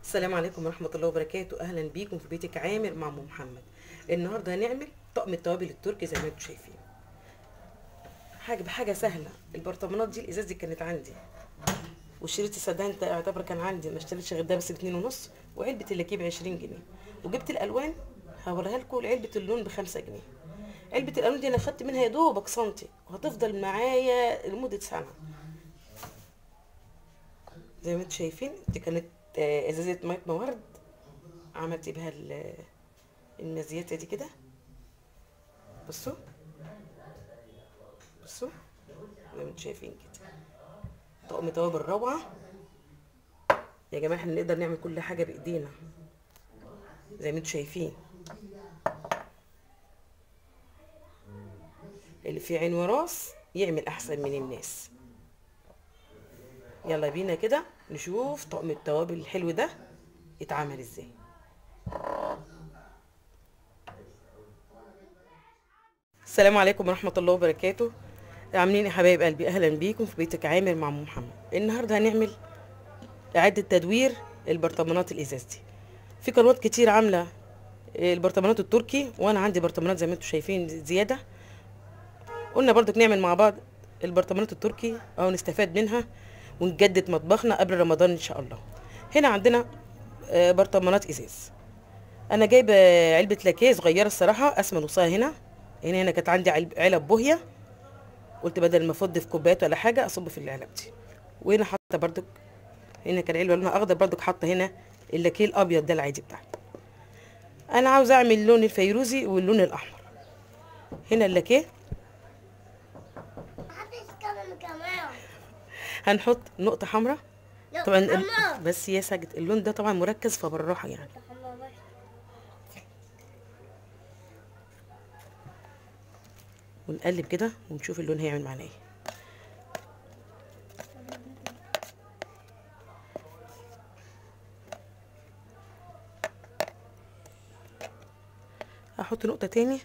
السلام عليكم ورحمة الله وبركاته. أهلا بيكم في بيتك عامر مع أم محمد. النهاردة هنعمل طقم التوابل التركي زي ما انتم شايفين، حاجة بحاجة سهلة. البرطمانات دي الإزاز دي كانت عندي، وشريط السدان ده يعتبر كان عندي، ما اشتريتش غير ده بس ب2.5، وعلبة اللاكيه ب20 جنيه، وجبت الألوان هوريها لكم. علبة اللون ب5 جنيه. علبة الألوان دي أنا خدت منها يا دوبك سنتي، وهتفضل معايا لمدة سنة زي ما انتم شايفين. دي كانت ازازة مية موارد، عملت بيها المزيته دي كده. بصوا بصوا زي ما انتم شايفين كده، طقم توابل روعه يا جماعة. احنا نقدر نعمل كل حاجة بايدينا زي ما انتم شايفين. اللي فيه عين وراس يعمل احسن من الناس. يلا بينا كده نشوف طقم التوابل الحلو ده اتعمل ازاي. السلام عليكم ورحمة الله وبركاته. عاملين ايه يا حبايب قلبي؟ اهلا بيكم في بيتك عامر مع ام محمد. النهارده هنعمل اعاده تدوير البرطمانات الازاز دي. في قنوات كتير عامله البرطمانات التركي، وانا عندي برطمانات زي ما انتم شايفين زيادة. قلنا برضك نعمل مع بعض البرطمانات التركي او نستفاد منها ونجدد مطبخنا قبل رمضان ان شاء الله. هنا عندنا برطمانات ازاز. انا جايبه علبة لاكيه صغيرة الصراحة، قسمه نصها. هنا هنا هنا كانت عندي علب بوهيه، قلت بدل ما افض في كوبايات ولا حاجة اصب في العلب دي. وهنا حاطه بردك، هنا كان علبة لونها اخضر، بردك حاطه هنا اللاكيه الابيض ده العادي بتاعنا. انا عاوزه اعمل اللون الفيروزي واللون الاحمر. هنا اللاكيه هنحط نقطة حمراء طبعا، بس يا ساجد اللون ده طبعا مركز فبالراحة يعني. ونقلب كده ونشوف اللون هيعمل معانا ايه. هحط نقطة تاني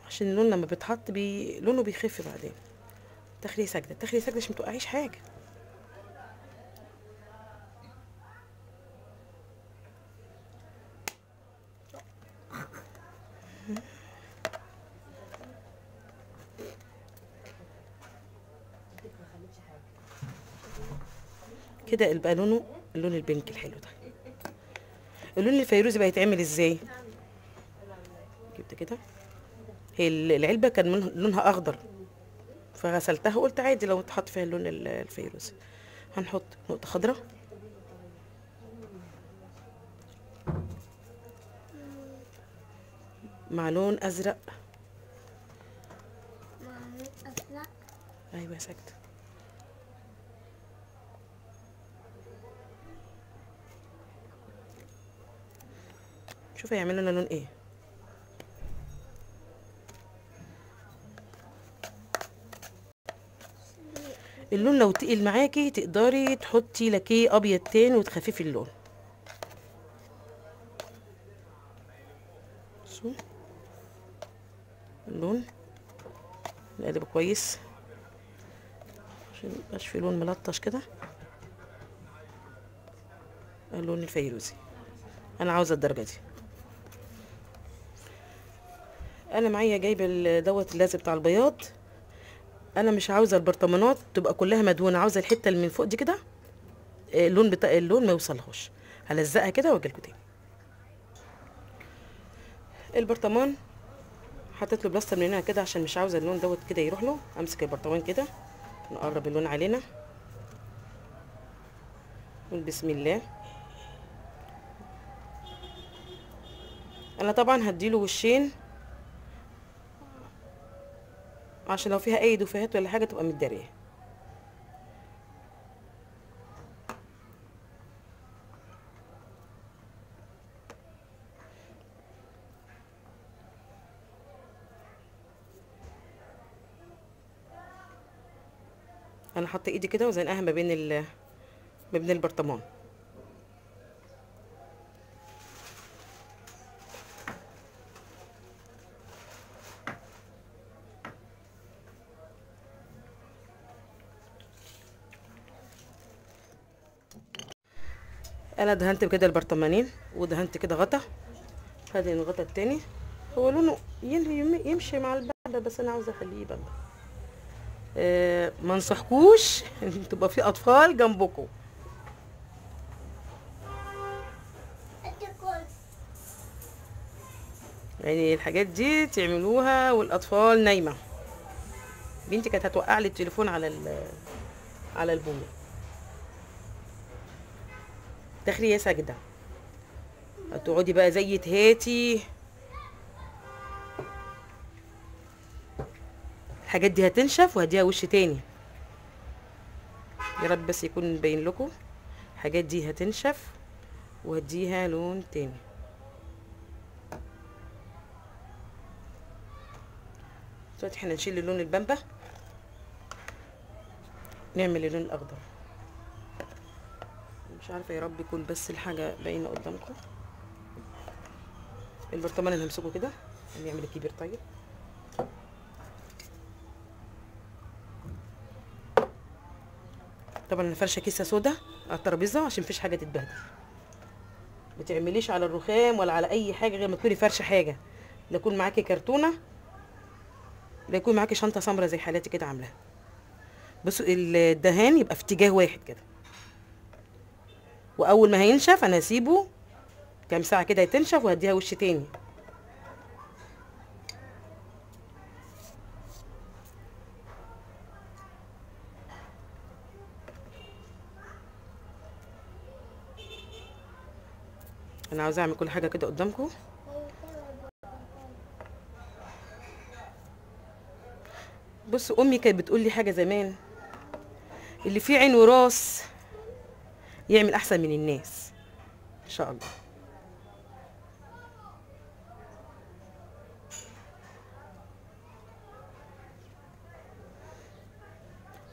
عشان اللون لما بيتحط لونه بيخف بعدين. تخليه ساجدة، تخليه ساجدة عشان متوقعيش حاجة. كده يبقى لونه اللون البنك الحلو ده. اللون الفيروزي بقى يتعمل ازاي؟ جبت كده، هي العلبة كان لونها اخضر فغسلتها وقلت عادي لو اتحط فيها اللون الفيروزي. هنحط نقطة خضراء، مع لون ازرق. مع لون ازرق، ايوه يا ساجدة. شوفي هيعمل لنا لون ايه. اللون لو تقل معاكي تقدري تحطي لاكيه ابيض تاني وتخففي اللون. بصوا اللون نقلبه كويس عشان ميبقاش في لون ملطش كده. اللون الفيروزي انا عاوزه الدرجة دي. انا معايا جايبه دوت اللازق بتاع البياض. انا مش عاوزه البرطمانات تبقى كلها مدهونه، عاوزه الحتة اللي من فوق دي كده اللون بتاع اللون ما يوصلهاش. هلزقها كده واجي لكم تاني. البرطمان حطيت له بلاستر من هنا كده عشان مش عاوزه اللون دوت كده يروح له. امسك البرطمان كده، نقرب اللون علينا، نقول بسم الله. انا طبعا هديله وشين عشان لو فيها اي دفاهات ولا حاجة تبقى متداريه. انا حاطه ايدي كده وزنقها ما بين ما بين البرطمان. انا دهنت كده البرطمانين ودهنت كده غطا، هذا الغطا التاني هو لونه يمشي مع البامبا، بس انا عاوزه اخليه بامبا. ما انصحكوش ان تبقى في اطفال جنبكم. يعني الحاجات دي تعملوها والاطفال نايمة. بنتي كانت هتوقع لي التليفون على البومه. دخلي يا ساجدة، هتقعدي بقى زي تهاتي. الحاجات دي هتنشف وهديها وش تاني، يا رب بس يكون باين لكم. الحاجات دي هتنشف وهديها لون تاني. دلوقتي احنا نشيل اللون البامبا، نعمل اللون الاخضر. مش عارفه يا رب يكون بس الحاجة باينة قدامكم. البرطمان اللي همسكه كده نعمل الكبير. طيب طبعا انا فرشه كيسه سودا على الترابيزة عشان مفيش حاجة تتبهدل. ما تعمليش على الرخام ولا على اي حاجة غير ما تكوني فرشه حاجة، لا يكون معاكي كرتونة، لا يكون معاكي شنطه سمراء زي حالاتي كده عاملاها. بصوا الدهان يبقى في اتجاه واحد كده، واول ما هينشف انا هسيبه كام ساعة كده يتنشف وهديها وش تاني. انا عاوزه اعمل كل حاجة كده قدامكم. بصوا امي كانت بتقول لي حاجة زمان، اللي فيه عين وراس يعمل احسن من الناس ان شاء الله.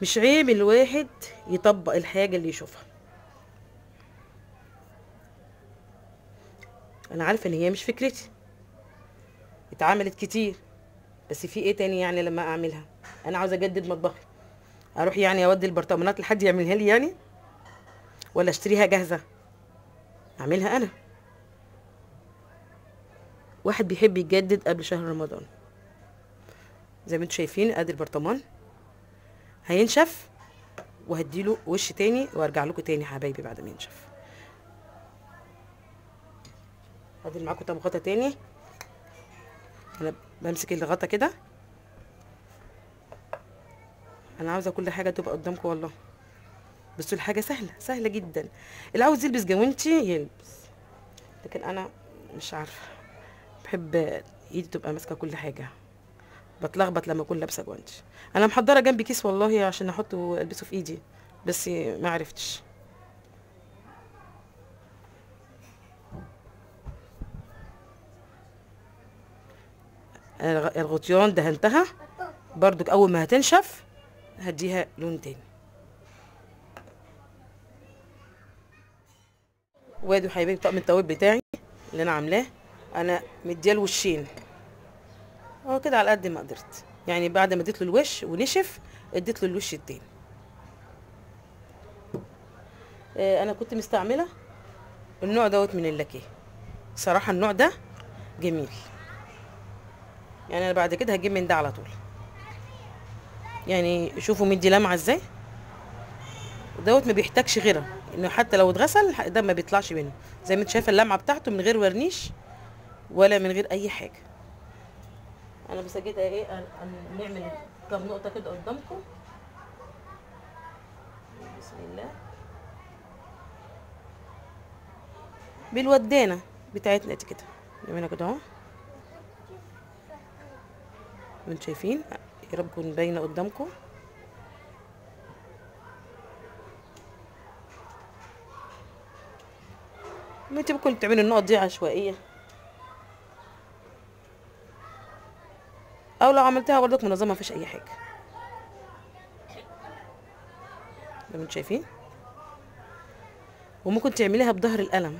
مش عيب الواحد يطبق الحاجة اللي يشوفها. انا عارفه ان هي مش فكرتي، اتعملت كتير، بس في ايه تاني يعني لما اعملها؟ انا عاوزه اجدد مطبخي، اروح يعني اودي البرطمانات لحد يعملها لي يعني، ولا اشتريها جاهزة؟ اعملها انا. واحد بيحب يجدد قبل شهر رمضان. زي ما انتم شايفين ادي البرطمان هينشف، وهديله وش تاني وارجع لكم تاني حبايبي بعد ما ينشف. هدي معاكم طب غطا تاني. انا بمسك الغطا كده، انا عاوزه كل حاجة تبقى قدامكم والله. بس الحاجة سهلة سهلة جدا، اللي عاوز يلبس جوانتي يلبس، لكن انا مش عارفه، بحب ايدي تبقى ماسكه كل حاجة، بتلخبط لما اكون لابسه جوانتي. انا محضرة جنبي كيس والله عشان احطه البسه في ايدي، بس ما عرفتش. الغطيان دهنتها برضك، اول ما هتنشف هديها لون تاني. وادي حبايبي طقم التوابل بتاعي اللي انا عاملاه، انا مدياله وشين اهو كده على قد ما قدرت، يعني بعد ما اديت له الوش ونشف اديت له الوش التاني. انا كنت مستعملة النوع دوت من اللاكيه، صراحة النوع ده جميل، يعني انا بعد كده هجيب من ده على طول. يعني شوفوا مدي لمعة ازاي، دوت ما بيحتاجش غيره، انه حتى لو اتغسل ده ما بيطلعش منه. زي ما انت شايفه اللمعة بتاعته من غير ورنيش ولا من غير اي حاجة. انا بس جيت ايه نعمل كام نقطة كده قدامكم. بسم الله. بالودانه بتاعتنا دي كده نعملها كده اهو، انتوا شايفين، يا رب تكون باينة قدامكم. انت ممكن تعملوا النقط دي عشوائية، او لو عملتها برضك منظمة مفيش اي حاجة. زي ما انتوا شايفين، وممكن تعمليها بظهر القلم،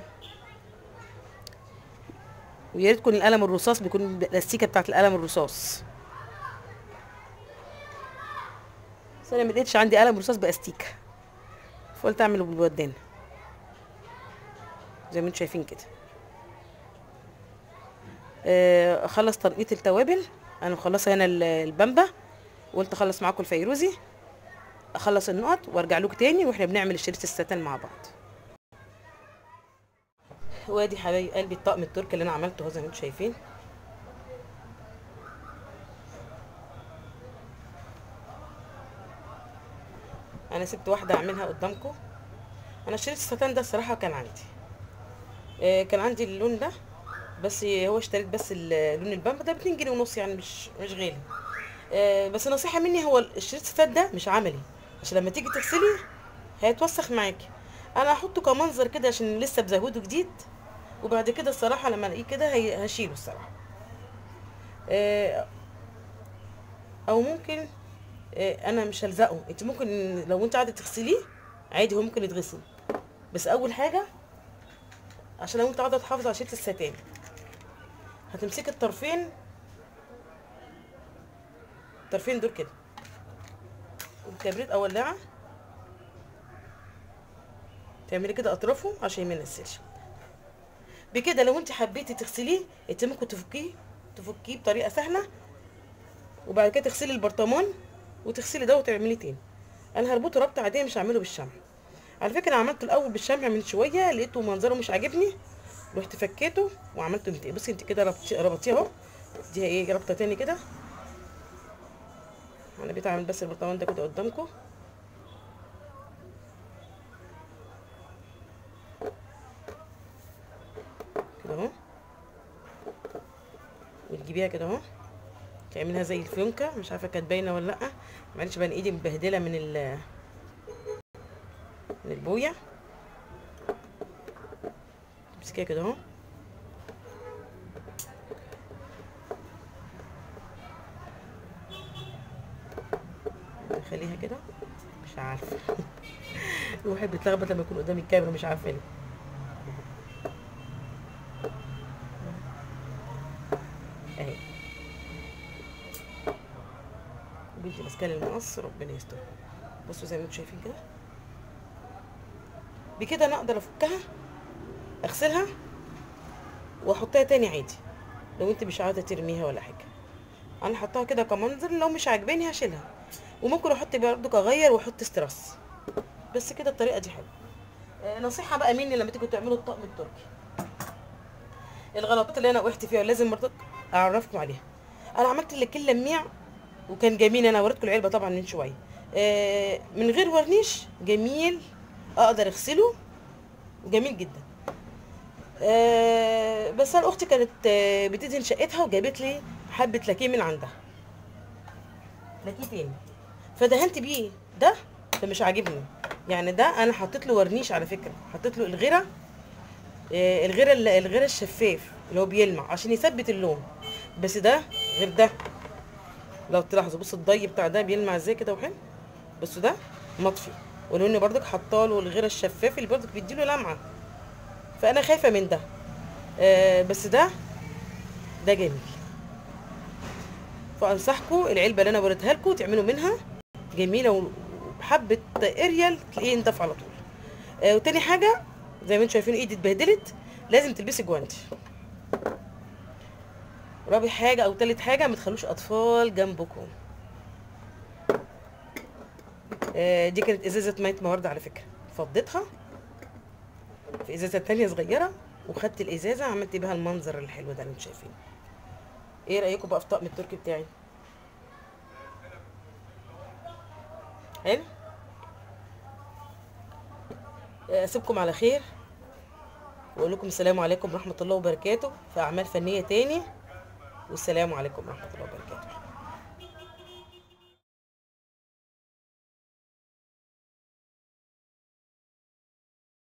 ويا ريت تكون القلم الرصاص، بيكون الاستيكه بتاعت القلم الرصاص. بس انا ما لقيتش عندي قلم رصاص باستيكه، فقلت اعمله بالودان. زي ما انتم شايفين كده. اخلص تنقيط التوابل، انا مخلصة هنا البامبا، وقلت اخلص معاكم الفيروزي، اخلص النقط وارجع لكم تاني واحنا بنعمل الشريط الستان مع بعض. وادي حبايب قلبي الطقم التركي اللي انا عملته اهو زي ما انتم شايفين. انا سبت واحدة اعملها قدامكم. انا شريط الستان ده الصراحة كان عندي، كان عندي اللون ده، بس هو اشتريت بس اللون البامبا ده ب 2.5 جنيه، يعني مش غالي. بس نصيحة مني، هو الشريط الستان ده مش عملي، عشان لما تيجي تغسلي هيتوسخ معاكي. انا هحطه كمنظر كده عشان لسه بزوده جديد، وبعد كده الصراحة لما الاقيه كده هشيله الصراحة. او ممكن انا مش هلزقه، انت ممكن لو انت قاعدة تغسليه عادي هو ممكن يتغسل، بس اول حاجة عشان لو انت قاعدة تحافظ على شريط الستان هتمسكي الطرفين دول كده وبكبريت او ولاعه تعملي كده اطرافه عشان ما ينسلش. بكده لو انت حبيتي تغسليه انت ممكن تفكيه بطريقة سهلة، وبعد كده تغسلي البرطمان وتغسلي ده وتعمليه تاني. انا هربطه ربطه عادية، مش هعمله بالشمع. على فكرة انا عملته الاول بالشمع من شوية، لقيته منظره مش عاجبني، رحت فكيته وعملته. بصي انت كده ربطيه اهو، اديها ايه ربطه تاني كده. انا بقيت اعمل بس البرطمان ده كده قدامكم. كده اهو، وتجيبيها كده اهو، تعملها زي الفيونكه. مش عارفه كانت باينة ولا لا، معلش بقى ايدي مبهدله من البويه. تمسكيها كده اهو، خليها كده، مش عارفه الواحد بيتلخبط لما يكون قدام الكاميرا مش عارفه ليه. اهي بنتي ماسكه لي المقص، ربنا يستر. بصوا زي ما انتم شايفين كده، بكده انا اقدر افكها اغسلها واحطها تاني عادي، لو انت مش عاوزه ترميها ولا حاجة. انا حطاها كده كمنظر، لو مش عاجباني هشيلها، وممكن احط برضو اغير واحط استرس. بس كده الطريقة دي حلوة. نصيحة بقى مني لما تيجوا تعملوا الطقم التركي، الغلطات اللي انا وقعت فيها لازم برضو اعرفكم عليها. انا عملت اللي لميع وكان جميل، انا وريتكم العلبة طبعا من شوية، من غير ورنيش، جميل، اقدر اغسله وجميل جدا. بس انا اختي كانت بتدهن شقتها وجابت لي حبه لاكيه من عندها، لاكيه تاني، فدهنت بيه ده، فمش عاجبني. يعني ده انا حطيت له ورنيش على فكرة، حطيت له الغيرة، الغيرة الشفاف اللي هو بيلمع عشان يثبت اللون، بس ده غير ده. لو تلاحظوا بصوا الضي بتاع ده بيلمع ازاي كده وحلو، بصوا ده مطفي، ولو اني برضك حاطه له الغيرة الشفاف اللي برضك بيديله لمعة، فانا خايفة من ده. بس ده جميل، فانصحكم العلبة اللي انا وريتها لكم تعملوا منها جميلة، وحبه اريال تلاقيه ينضف على طول. وتاني حاجة زي ما انتم شايفين ايدي اتبهدلت، لازم تلبسي جوانتي. رابع حاجة او تالت حاجة، ما تخلوش اطفال جنبكم. دي كانت ازازة مية موارد على فكرة، فضيتها في ازازة تانية صغيرة، وخدت الازازه عملت بيها المنظر الحلو ده اللي انتم شايفينه. ايه رايكم بقى في طقم التركي بتاعي؟ حلو. اسيبكم على خير واقول لكم السلام عليكم ورحمة الله وبركاته في اعمال فنية تاني، والسلام عليكم ورحمة الله وبركاته.